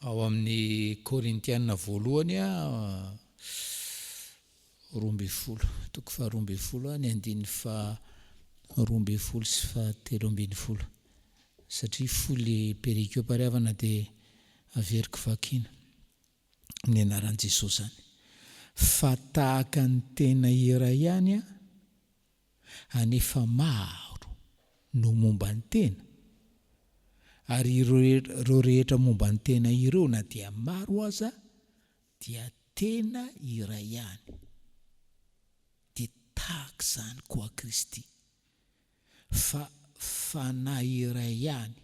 Ao amin'ny Korintiana voalohany 12, toko faharoa ambinifolo, ny andininy faharoa ambinifolo sy fahatelo ambinifolo. Satria fohy le perikopa ry havana dia averiko vakiana amin'ny anaran'i Jesosy izany. Fa tahaka ny tena iray ihany anefa maro no momba ny tena, ary ireo rehetra momba ny tena ireo na dia maro aza dia tena iray ihany, dia tahaka izany koa Kristy, fa Fanahy iray ihany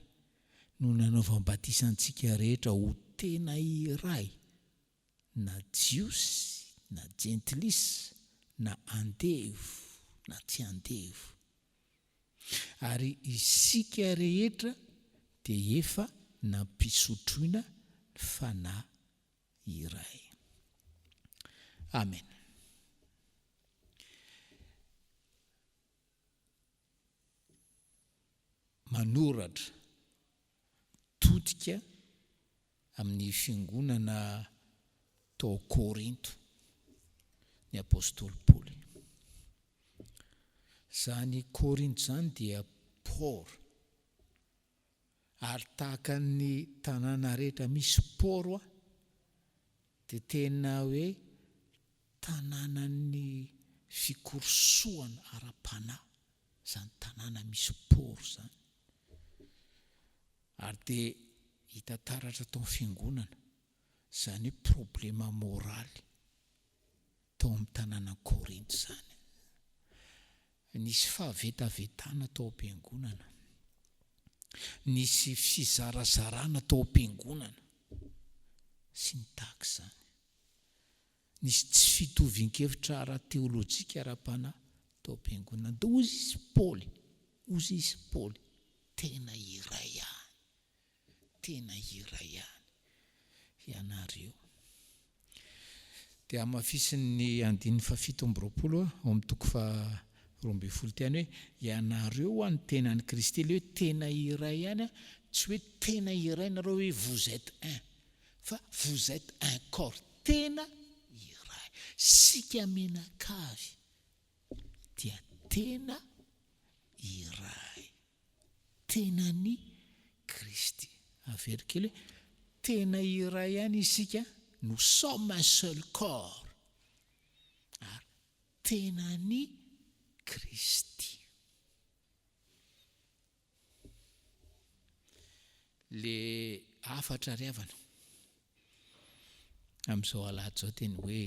no nanaovam-batisa antsika rehetra ho tena iray, na Jiosy na Jentilisa, na andevo na tsy andevo. Ary isika rehetra dia efa nampisotroina ny Fanahy iray. Amen. Manoratra todika amin'ny fiangonana tao Korinto ny apostoly Paoly. Izany Korinto izany dia port, ary tahaka ny tanàna rehetra misy port dia tena hoe tanànan'ny fikorosohana ara-panahy izany tanàna misy port izany. Ary dia hita taratra tao amin'ny fiangonana izany hoe problema moraly tao amin'ny tanànan'i Korinto izany. Nisy fahavetavetana tao am-piangonana. Nisy fizarazarana tao am-piangonana sy ny tahaka izany. Nisy tsy fitovian-kevitra ara-teolojika ara-panahy tao am-piangonana. Dia hoy izy Paoly, hoy izy Paoly, Tena iray ihany, tena iray ihany ianareo. Dia hamafisin'ny andininy fahafito amby roapolo ao amin'ny toko faha-12 ity ihany hoe, ianareo hoa ny tenan'i Kristy. Ilay hoe tena iray ihany, tsy hoe tena iray nareo hoe vous êtes un, fa vous êtes un corps, tena iray. Isika mianakavy dia tena iray. Tenan'i Kristy. Averiko kely hoe, tena iray ihany isika, nous sommes un seul corps, ary tenan'i Kristy. Le hafatra ry havana amin'izao alahady izao dia ny hoe,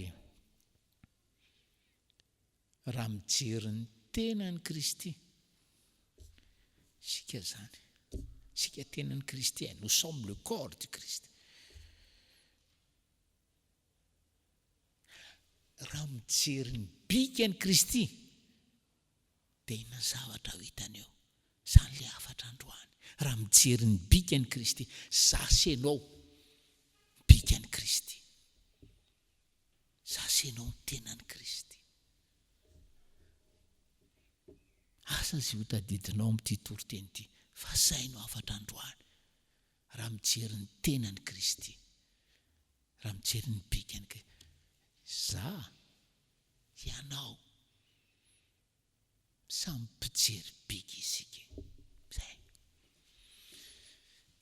Raha mijery ny tenan'i Kristy isika izany, isika tenan'i Kristy e, nous sommes le corps du Christ. Raha mijery ny bikan'i Kristy, dia inona ny zavatra ho hitany eo? Izany ilay hafatra androany. Raha mijery ny bikan'i Kristy, za sy ianao, bikan'i Kristy. Za sy enao ny tenan'i Kristy. Asa izay ho tadidinao amin'ity toriteny ity, fa zay no hafatra androany, raha mijery ny tenan'i Kristy, raha mijery ny bikan'i Kristy, za, ianao, Samy mpijery bika isika e. Zay.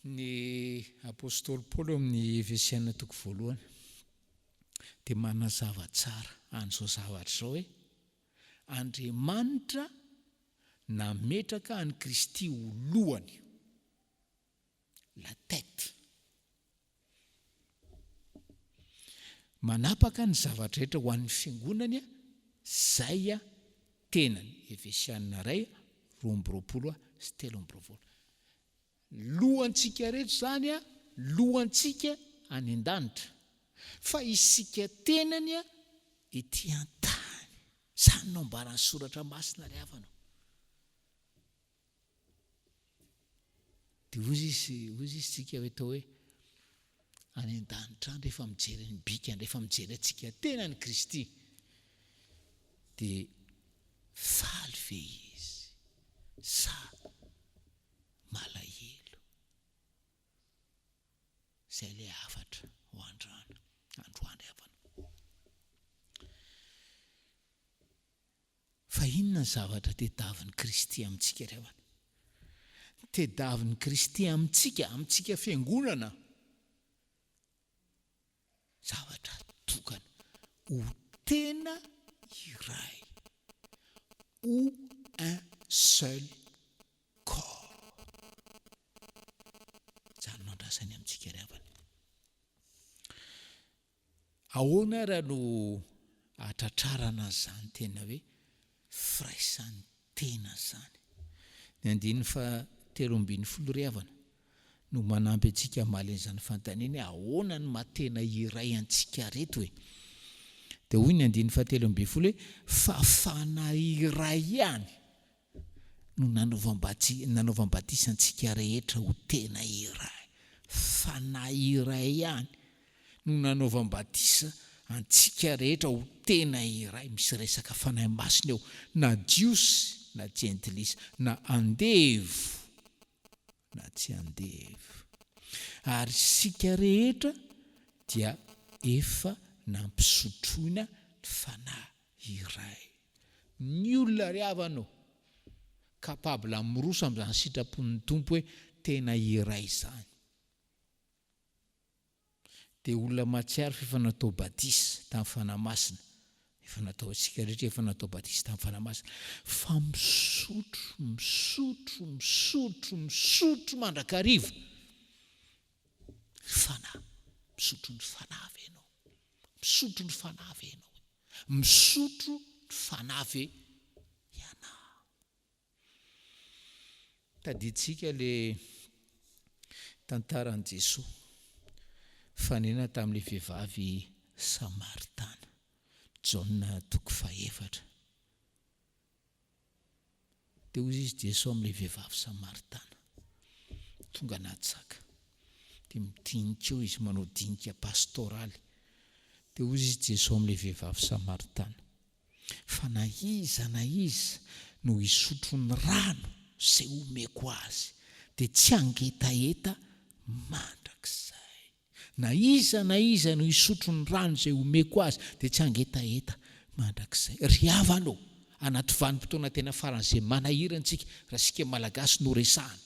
Ny apostoly Paoly ao amin'ny Efesiana toko voalohany dia manazava tsara an'izao zavatra izao hoe, Andriamanitra nametraka an'i Kristy ho lohany. La tête. Manapaka ny zava-drehetra ho an'ny fiangonany izay tenany. Efesiana iray, 22 sy 23. Lohantsika rehetra izany, lohantsika any an-danitra. Fa isika tenany ety an-tany. Izany no ambaran'ny Soratra Masina ry havana ô. Dia hozy izy, hozy izy tsika hoe atao hoe any an-danitra any rehefa mijery ny bikany, rehefa mijery antsika tenany Kristy, dia faly ve izy sa malahelo? Izay ilay hafatra ho andrana androany havana. Fa inona ny zavatra tedavin'i Kristy amintsika ry havana? Tedavin'i Kristy amintsika, amintsika fiangonana, zavatra tokana, ho tena iray, ho un seul corps. Izany no andrasany amintsika ry havana. Ahoana ary no ahatratrarana an'izany tena hoe firaisan'ny tena izany? Ny andininy faha 13 ry havana no manampy antsika hamaly an'izany fanontaniana hoe ahoana no maha tena iray antsika reto e? Dia hoy ny andininy faha 13 hoe fa fanahy iray ihany no nanaovam-batisa antsika rehetra ho tena iray. Fanahy iray ihany no nanaovam-batisa antsika rehetra ho tena iray. Misy resaka Fanahy Masina eo, na Jiosy na Jentilisa, na andevo na tsy andevo. Ary isika rehetra dia efa nampisotroina ny Fanahy iray. Ny olona ry havana ô, capable miroso amin'izany sitrapon'ny Tompo hoe tena iray izany. Dia olona mahatsiaro fa efa natao batisa tamin'ny Fanahy Masina, efa natao antsika rehetra efa natao batisa tamin'ny Fanahy Masina, fa misotro, misotro, misotro, misotro mandrakariva ny Fanahy. Misotro ny Fanahy ve ianao? Misotro ny Fanahy ve ianao? Misotro ny Fanahy ve ianao? Tadidintsika le tantaran'i Jesoa nifanena tamin'ilay vehivavy Samaritana, Jaona toko fahefatra. Dia hoy izy Jesoa amin'ilay vehivavy Samaritana, tonga anaty saka. Dia midinika eo izy, manao dinika pastoraly. Dia hoy izy Jesoa amin'ilay vehivavy Samaritana, Fa na iza na iza no hisotro ny rano izay omeko azy, dia tsy hangetaheta mandrakizay. Na iza na iza no hisotro ny rano izay omeko azy, dia tsy hangetaheta mandrakizay. Ry havana ô, anaty vanim-potoana tena faran'izay manahirana isika, raha isika Malagasy no resahana.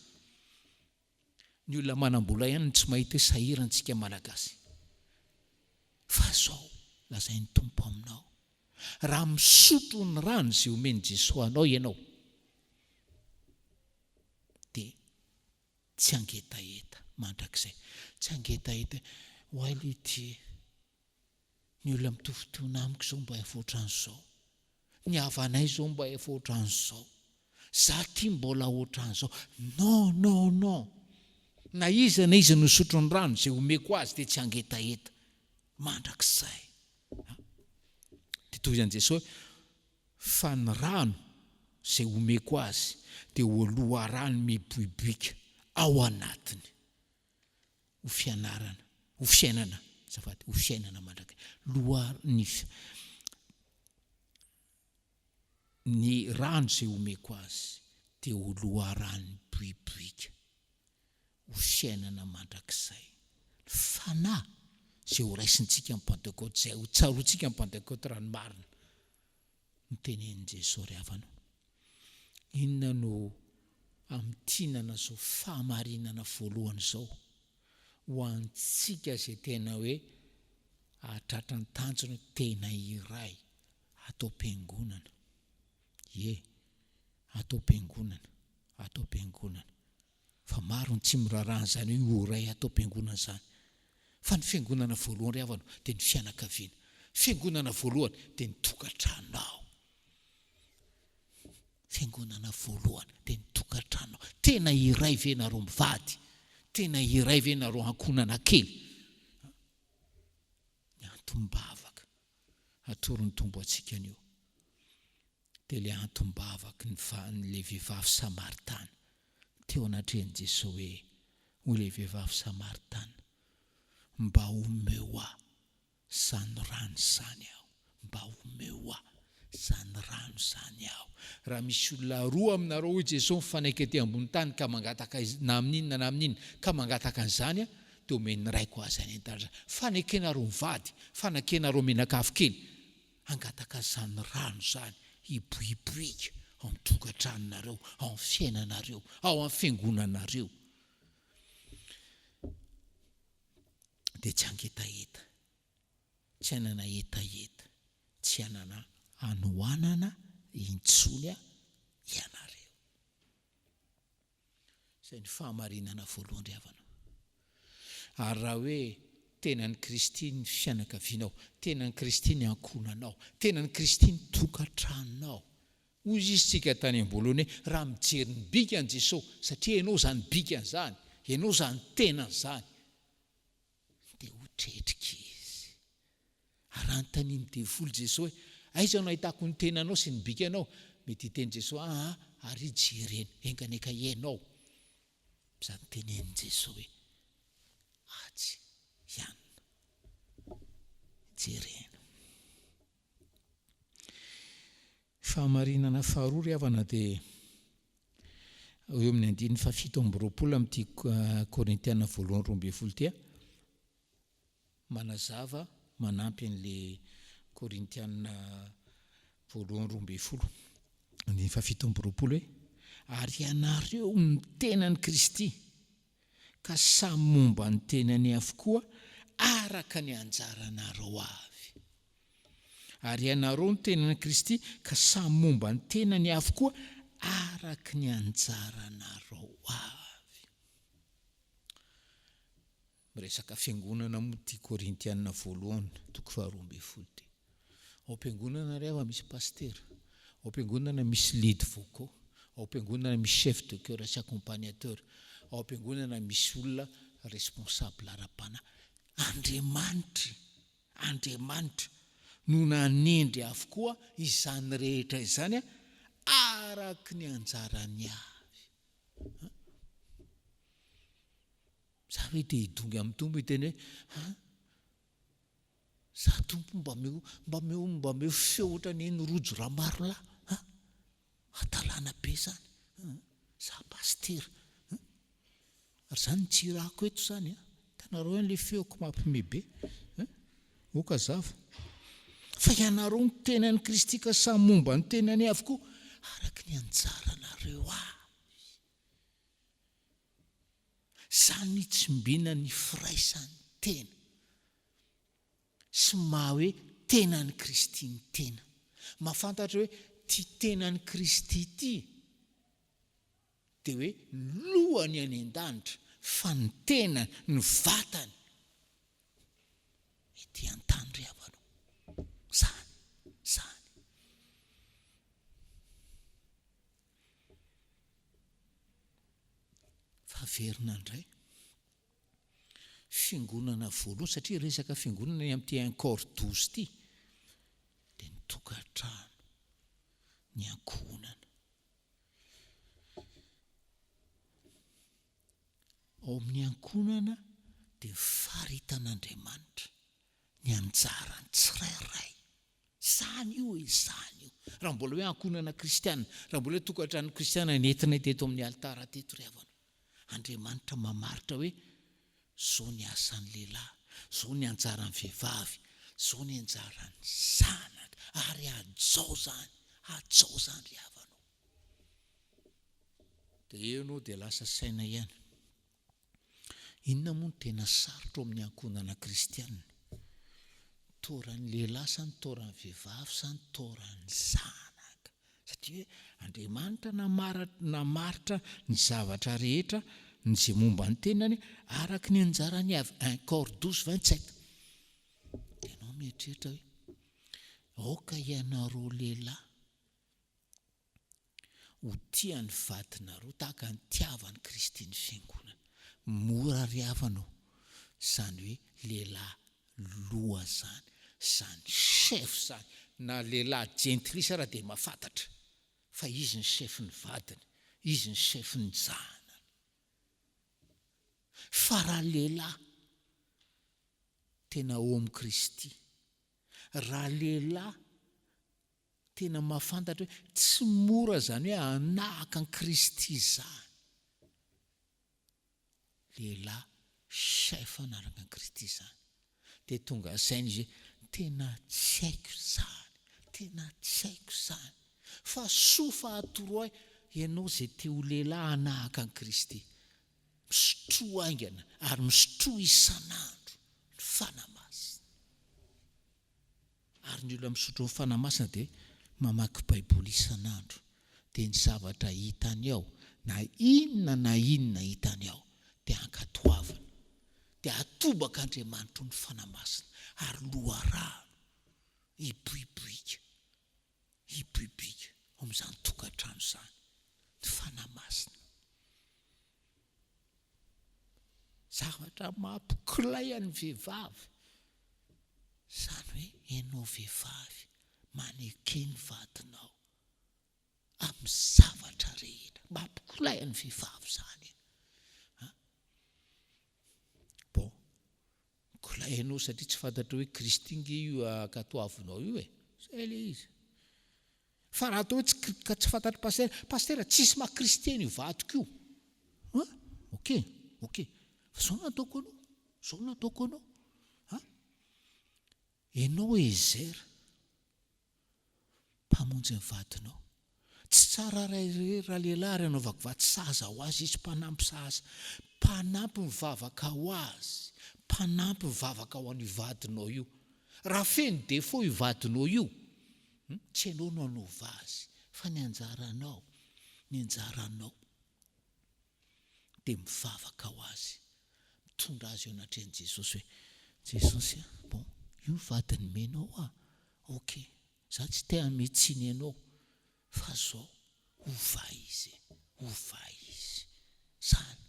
Ny olona manam-bola ihany no tsy mahita hoe sahirana isika Malagasy. Fa izao lazain'ny Tompo aminao, raha misotro ny rano izay omen'i Jesoa anao ianao, dia tsy hangetaheta mandrakizay. Tsy hangetaheta hoe, oay aloha ity e, ny olona mitovy taona amiko izao mba efa ohatran'izao, ny havanay izao mba efa ohatran'izao, za ty mbola ohatran'izao. Non, non, non! Na iza na iza nisotro ny rano izay omeko azy dia tsy hangetaheta mandrakizay. Dia tohizan'i Jesoa hoe, fa ny rano izay omeko azy dia ho loharano miboiboika ao anatiny. Ho fianarana, ho fiainana, azafady, ho fiainana mandrakizay. Loha, ny, ny rano izay omeko azy dia ho loharano miboiboika ho fiainana mandrakizay. Ny Fanahy izay ho raisintsika amin'ny Pantekoty, izay ho tsaroantsika amin'ny Pantekoty raha ny marina. Notenenin'i Jesoa ry havana. Inona no amintinana izao fahamarinana voalohany izao ho antsika izay tena hoe hahatratra ny tanjona tena iray ato am-piangonana? Ie, ato am-piangonana, ato am-piangonana. Fa maro ny tsy miraharaha an'izany hoe io iray ato am-piangonana izany. Fa ny fiangonana voalohany ry havana dia ny fianakaviana. Fiangonana voalohany dia ny tokantranonao. Fiangonana voalohany dia ny tokantranonao. Tena iray ve nareo mivady? Tena iray ve nareo ankohonana kely? Ny antom-bavaka atoron'ny Tompo antsika anio dia ilay antom-bavaky ny ilay vehivavy samaritana teo anatrehan'i Jesoa hoe, hoy ilay vehivavy samaritana, mba omeo ahy izany rano izany aho, mba omeo ahy izany rano izany aho. Raha misy olona roa aminareo, hoy Jesoa, mifanaiky ety ambony tany ka mangataka na amin'inona na amin'inona, ka mangataka an'izany, dia omen'ny Raiko azy any an-danitra. Fanekenareo mivady, fanakenareo mianakavy kely, hangataka izany rano izany hiboiboika ao amin'ny tokantranonareo, ao amin'ny fiainanareo, ao amin'ny fiangonanareo. Dia tsy hangetaheta, tsy hanana hetaheta, tsy hanana hanoanana intsony ianareo. Izay ny fahamarinana voalohany ry havana. Ary raha hoe tenan'i Kristy ny fianakavianao, tenan'i Kristy ny ankohonanao, tenan'i Kristy ny tokantranonao. Hoy izy tsika tany am-boalohany hoe raha mijery ny bikany Jesoa, satria ianao izany bikany izany, ianao izany tenany izany, dia ho tretrika izy. Ary anontanian'ny devoly Jesoa hoe, Aiza no ahitako ny tenanao sy ny bikanao? Mety hiteny Jesoa, Aa, ary jerena, enga anie ka ianao. Izany tenenin'i Jesoa hoe, Atsy ianona, jerena. Fahamarinana faharoa ry havana dia eo amin'ny andininy fahafito amby roapolo amin'ity Korintiana voalohany 12 ity, manazava manampy an'le Korintiana voalohany 12 andininy fahafito amby roapolo hoe, ary ianareo no tenan'i Kristy, ka samy momba ny tenany avokoa araka ny anjaranareo avy. Ary ianareo no tenan'i Kristy, ka samy momba ny tenany avokoa araka ny anjaranareo avy. Miresaka fiangonana moa ity Korintiana voalohany toko faharoa ambin'ny folo ity. Ao am-piangonana ry havana misy pasitera, ao am-piangonana misy lead vocaux, ao am-piangonana misy chef de chœur sy accompagnateur, ao am-piangonana misy olona responsable ara-panahy. Andriamanitra, Andriamanitra no nanendry avokoa izany rehetra izany araka ny anjarany avy. Za ve te hidongy amin'ny Tompo hiteny hoe an! Za Tompo mba omeo mba omeo mba omeo feo ohatran'ny eny Rojo Ramarolahy an! Hadalana be zany an! Za pasitera an! Ary zany ny tsy irako eto zany an! Hitanareo ihany le feoko mampime be an! Oka zava. Fa ianareo no tenan'i Kristy ka samy momba ny tenany avokoa araka ny anjaranareo avy. Izany hitsimbina ny firaisan'ny tena sy ny maha hoe tenan'i Kristy ny tena. Mahafantatra hoe ity tenan'i Kristy ity dia hoe ny lohany any an-danitra fa ny tenany, ny vatany ety an-tany ry havana o. Izany, izany. Fa averina indray. Fiangonana voalohany, satria resaka fiangonana ny amin'ity un corps 12 ity, dia ny tokantrano, ny ankohonana. Ao amin'ny ankohonana dia faritan'Andriamanitra ny anjaran'ny tsirairay. Izany io e, izany io. Raha mbola hoe ankohonana kristiana, raha mbola hoe tokantrano kristiana nentinay teto amin'ny alitara teto ry havana. Andriamanitra mamaritra hoe izao ny asan'ny lehilahy, izao ny anjaran'ny vehivavy, izao ny anjaran'ny zanaka. Ary hajao izany, hajao izany ry havana o. Dia eo ianao dia lasa saina ihany. Inona moa no tena sarotra ao amin'ny ankohonana kristiana? Ny toran'ny lehilahy sa ny toran'ny vehivavy sa ny toran'ny zanaka? Satria hoe Andriamanitra namaritra ny zavatra rehetra, ny izay momba ny tenany, araka ny anjarany avy, un Cor 12, 27. Dia ianao mieritreritra hoe, aoka ianareo lehilahy Ho tia ny vadinareo tahaka ny nitiavan'i Kristy ny Fiangonana. Mora ry havana ô, izany hoe lehilahy loha izany, izany chef izany, na lehilahy jentilisa ara dia mahafantatra fa izy ny chef-n'ny vadiny, izy ny chef-n'ny zanany. Fa raha lehilahy tena homme Kristy, raha lehilahy Tena mahafantatra hoe tsy mora izany hoe hanahaka an'i Kristy izany. Lehilahy Chef hanaraka an'i Kristy izany. Dia tonga saina izy hoe, tena tsy haiko izany, tena tsy haiko izany. Fa soa fa atoro ahy ianao izay te ho lehilahy hanahaka an'i Kristy. Misotroa haingana ary misotroa isan'andro ny Fanahy Masina. Ary ny olona misotro ny Fanahy Masina dia mamaky Baiboly isan'andro, dia ny zavatra hitany ao, na inona na inona hitany ao, dia ankatoaviny. Dia atobak'Andriamanitra ao ny Fanahy Masina, ary loharano hiboiboika, hiboiboika ao amin'izany tokantrano izany ny Fanahy Masina. Zavatra mampikolay an'ny vehivavy izany hoe ianao vehivavy maneke ny vadinao amin'ny zavatra rehetra. Mampikolay an'ny vehivavy izany e. Bon, mikolay ianao satria tsy fantatrao hoe Kristy nge io ankatoavinao io e. Zay ilay izy. Fa raha atao hoe tsy ka tsy fantatr'i Pasitera, Pasitera tsisy maha kristiana io vadiko io. An? Ok, ok. Fa zao no ataoko anao, zao no ataoko anao. An? Ianao Ezer, mpamonjy ny vadinao. Tsy tsara ralehilahy ary anaovako vatsy sahaza ho azy izy, mpanampy sahaza, mpanampy mivavaka ho azy, mpanampy mivavaka ho an'io vadinao io. Raha feno défaut io vadinao io, Tsy ianao no hanova azy fa ny anjaranao, ny anjaranao dia mivavaka ho azy, mitondra azy eo anatrehan'i Jesosy hoe, Jesosy a, bon, io vady nomenao aho, ok, za tsy te hanome tsiny anao fa zao, ovay izy e, ovay izy, zany,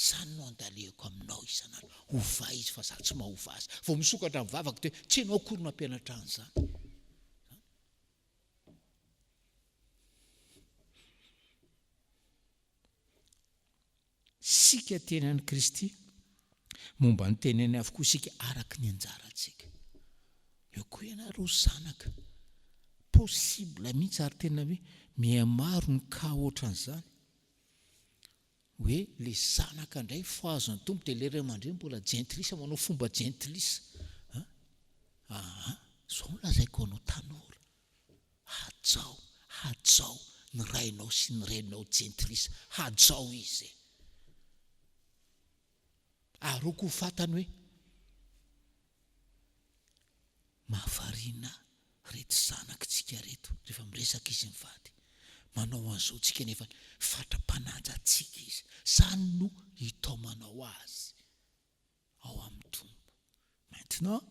zany no andalehako aminao isan'andro, ovay izy fa za tsy mahova azy, vao misokatra ny vavako dia tsy ianao akory no hampianatra an'izany. Isika tenan'i Kristy, momba ny tenany avokoa isika araka ny anjarantsika. Eo koa ianareo zanaka. Possible mihitsy ary tena hoe mihamaro ny cas ohatran'izany. Hoe le zanaka indray fohazon'ny Tompo dia le ray aman-dreny mbola jentilisa manao fomba jentilisa. Aa, zao no lazaiko anao tanora. Hajao, hajao ny rainao sy ny reninao jentilisa, hajao izy e. Ary hoy koa fantany hoe, mahavariana reto zanakitsika reto rehefa miresaka izy mivady, manao an'izao tsika nefa fatra-panaja antsika izy, zany no hitaomanao azy ao amin'ny Tompo. Maintenant,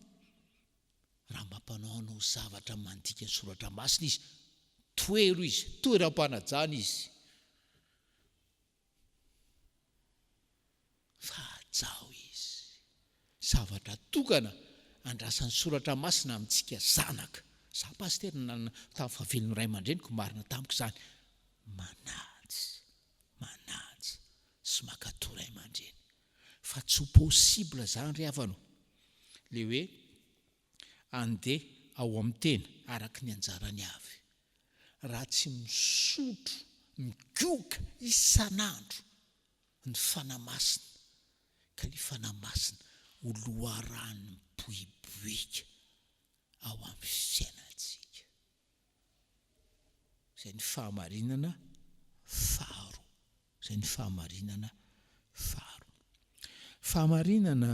raha mampanao anao zavatra mandika ny soratra masina izy, tohero izy, tohero am-panajana izy. Fa hajao izy. Zavatra tokana andrasan'ny soratra masina amintsika zanaka. Za pasitera nanana tamin'ny fahavelon'ny ray aman-dreniko, marina tamiko izany. Manaja, manaja sy mankatò ray aman-dreny. Fa tsy ho possible zany ry havana o! Le hoe andeha ao amin'ny tena araka ny anjarany avy. Raha tsy misotro, migoka isan'andro ny Fanahy Masina, ka le Fanahy Masina ho loharano miboiboika ao amin'ny fiainantsika. Izay ny fahamarinana faharoa. Izay ny fahamarinana faharoa. Fahamarinana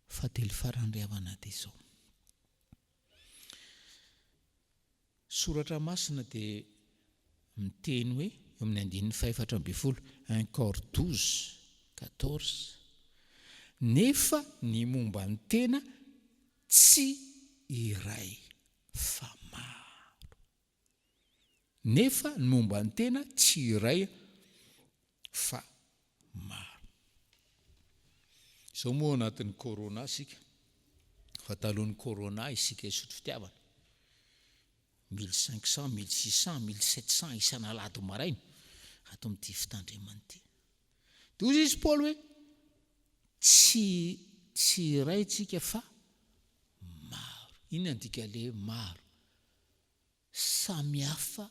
fahatelo farany ry havana dia izao. Soratra masina dia miteny hoe eo amin'ny andininy fahefatra ambinifolo, un cor 12, 14, nefa ny momba ny tena tsy iray fa maro. Nefa ny momba ny tena tsy iray fa maro. Izao moa ao anatin'ny corona isika, fa talohan'ny corona isika hisotro fitiavana. 1500, 1600, 1700 isan'alahady maraina ato amin'ity fitandremana ity. Dia hoy izy Paoly hoe, tsy tsy iray tsika fa maro. Inona ny dikan'ilay hoe maro? Samy hafa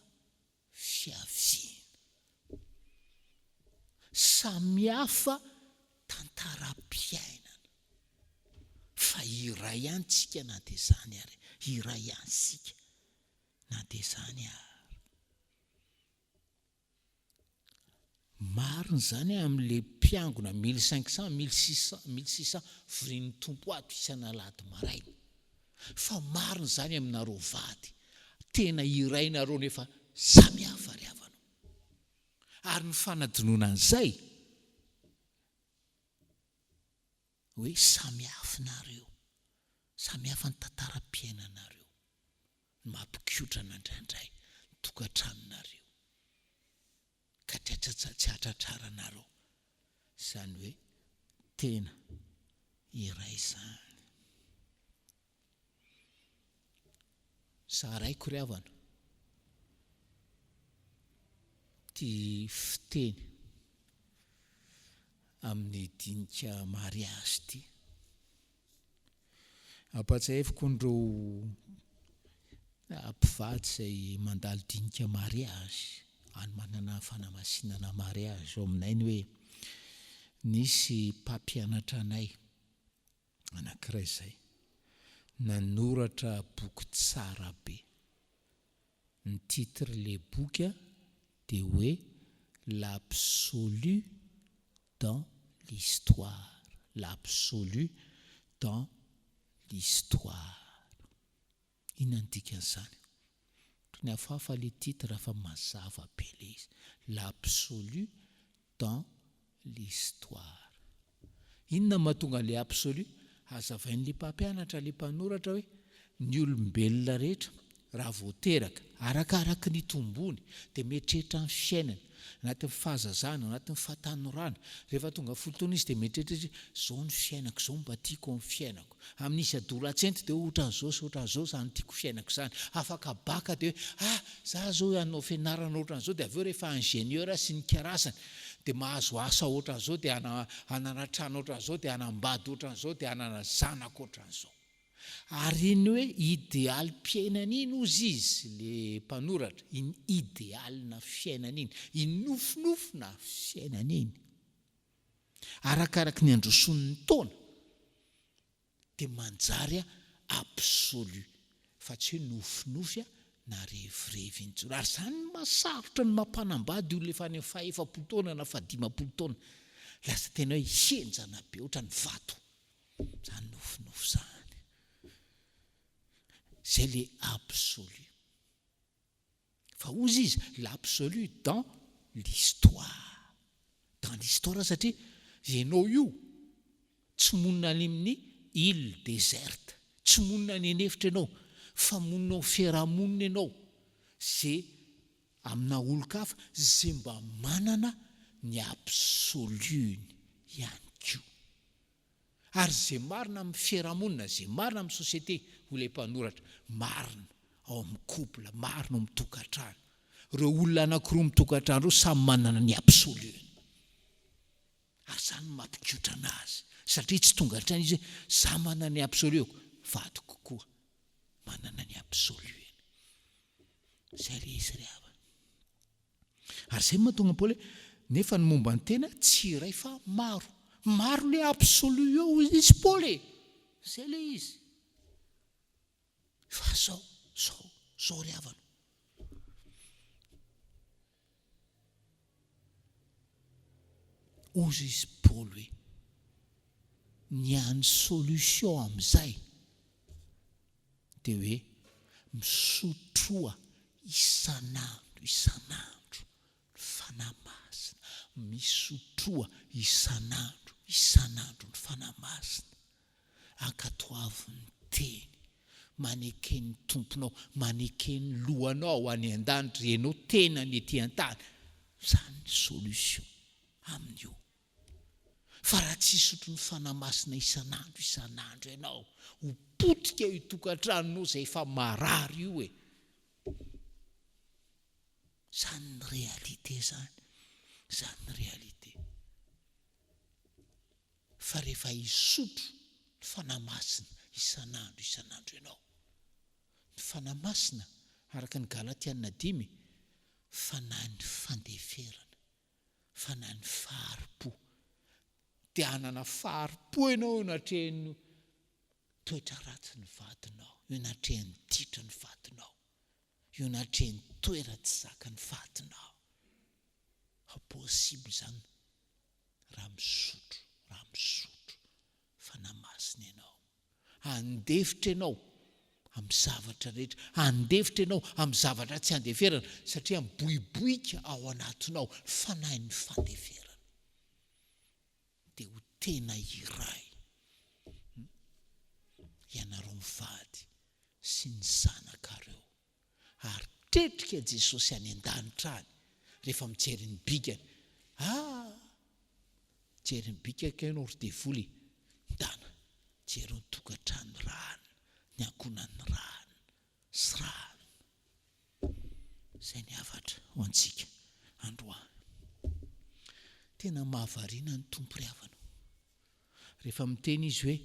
fiaviana. Samy hafa tanteraka. Tantaram-piainana. Fa iray ihany tsika na dia izany ary. Iray ihany isika na dia izany ary. Marina izany amin'ilay mpiangona 1500, 1600, 1600 vorian'ny Tompo ato isan'alahady maraina. Fa marina izany aminareo vady. Tena iray nareo nefa samy hafa ry havana. Ary ny fanadinoana an'izay hoe samy hafa nareo, samy hafa ny tantaram-piainanareo, ny mampikotrana indraindray ny tokantranonareo ka tsy hatratraranareo izany hoe tena iray izany. Zaraiko ry havana ity fiteny amin'ny dinika mariazy ity. Ampahatsiahiviko an'ireo mpivady izay mandalo dinika mariazy, anomanana fanamasinana mariazy ao aminay ny hoe nisy mpampianatra anay anankiray izay nanoratra boky tsara be. Ny titre le boky dia hoe L'absolu dans l'histoire, l'absolu dans l'histoire. Inona no dikan'izany? Toy ny hafahafa le titre fa mazava be le izy. L'absolu dans l'histoire. Inona no mahatonga an'ilay absolu? Hazavain'ilay mpampianatra, ilay mpanoratra hoe ny olombelona rehetra raha vao teraka, arakaraky ny itombony dia mieritreritra ny fiainany, anatin'ny fahazazana, anatin'ny fahatanorana, rehefa tonga folo taona izy dia mieritreritra izy hoe izao ny fiainako, izao no mba tiako amin'ny fiainako. Amin'izy adolatsento dia hoe ohatran'izao sy ohatran'izao izany tiako fiainako izany. Afaka bacc dia hoe ah! Za zao hanao fianarana ohatran'izao dia avy eo rehefa ingénieur sy ny karazany dia mahazo asa ohatran'izao dia hanana trano ohatran'izao dia hanambady ohatran'izao dia hanana zanaka ohatran'izao. Ary iny hoe idealim-piainana iny hozy izy le mpanoratra, iny idealina fiainana iny, iny nofinofina fiainana iny, arakaraky ny androsoan'ny taona dia manjary absolu fa tsy hoe nofinofy na revirevy intsony. Ary izany no mahasarotra ny mampanambady olona efa any amin'ny faha efapolo taona na faha 50 taona. Lasa tena hoe henjana be ohatran'ny vato izany nofinofy izany. Izay ilay absolu. Fa hozy izy, l'absolu dans l'histoire. Dans l'histoire satria ianao io tsy monina any amin'ny île déserte, tsy monina any an'efitra ianao, fa monina ao fiarahamonina ianao, ze amina olon-kafa ze mba manana ny absolu-ny ihany koa. Ary izay marina amin'ny fiarahamonina, izay marina amin'ny société, hoy ilay mpanoratra, marina ao amin'ny couple, marina ao amin'ny tokantrano. Ireo olona anankiroa mitokantrano ireo samy manana ny absolu-ny. Ary izany no mampikotrana azy. Satria tsy tonga hatrany izy hoe, za manana ny absolu-ko, vadiko koa manana ny absolu-ny. Izay ilay izy ry havana. Ary izay no mahatonga an'i Paoly hoe, nefa ny momba ny tena tsy iray fa maro. Maro ilay absolu eo hoy izy Paoly e! Izay ilay izy. Fa zao, zao, zao ry havana. Hoy izy Paoly hoe, ny hany solution amin'izay dia hoe misotroa isan'andro isan'andro ny Fanahy Masina, misotroa isan'andro isan'andro ny Fanahy Masina, ankatoavy ny Teny, maneke ny Tomponao, maneke ny Lohanao any an-danitra, ianao tenany ety an-tany, izany ny solution amin'io. Fa raha tsy hisotro ny Fanahy Masina isan'andro isan'andro ianao, ho potika io tokantranonao izay efa marary io e! Izany ny réalité izany, izany ny réalité. Fa rehefa hisotro ny Fanahy Masina isan'andro isan'andro ianao, ny Fanahy Masina, araka ny Galatiana dimy, Fanahin'ny fandeferana. fa na ny fahari-po. Dia hanana fahari-po ianao eo anatrehan'ny toetra ratsin'ny vadinao, eo anatrehan'ny ditran'ny vadinao, eo anatrehan'ny toera tsy zakan'ny vadinao. Fa possible izany raha misotro, raha misotro Fanahy Masina ianao. Handefitra ianao amin'ny zavatra rehetra, handefitra ianao amin'ny zavatra tsy andeferana, satria miboiboika ao anatinao ny fanahin'ny fandeferana. Dia ho tena iray ianareo mivady sy ny zanakareo. Ary tretrika Jesosy any an-danitra any rehefa mijery ny bikany. Ah! Mijery ny bikako ianao ry devoly. Ndana, jereo ny tokantrano rano, ny ankohonan'ny rano sy rano. Izay ny hafatra ho antsika androany. Tena mahavariana ny Tompo ry havana. Rehefa miteny Izy hoe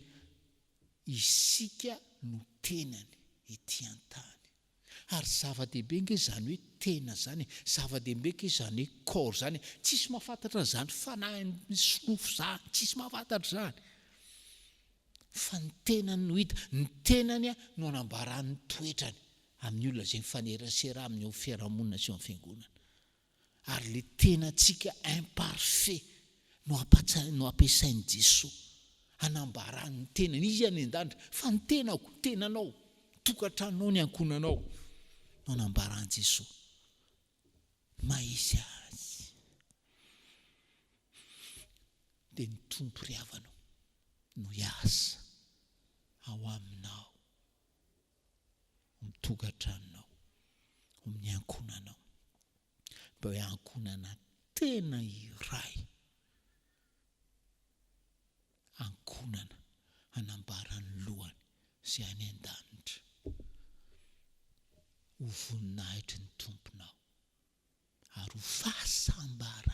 Isika no tenany ety an-tany. Ary zava-dehibe ange izany hoe tena izany e, zava-dehibe ange izany hoe corps izany e, tsisy mahafantatra an'izany fanahy sy nofo izany, tsisy mahafantatra izany. Fa ny tenany no hita, ny tenany no anambarany ny toetrany amin'ny olona izay mifanerasera aminy eo amin'ny fiarahamonina sy eo amin'ny fiangonana. Ary le tenantsika imparfait no ampatsa no ampiasain'i Jesoa hanambarany ny tenany, Izy any an-danitra, fa ny tenako, ny tenanao, ny tokantranonao, ny ankohonanao no anambaran'i Jesoa ny maha izy Azy. Dia ny Tompo ry havana no hiasa ao aminao, amin'ny tokantranonao, amin'ny ankohonanao. Mba hoe ankohonana tena iray. Ankohonana hanambara ny lohany izay any an-danitra. Ho voninahitry ny Tomponao ary ho fahasambaranao.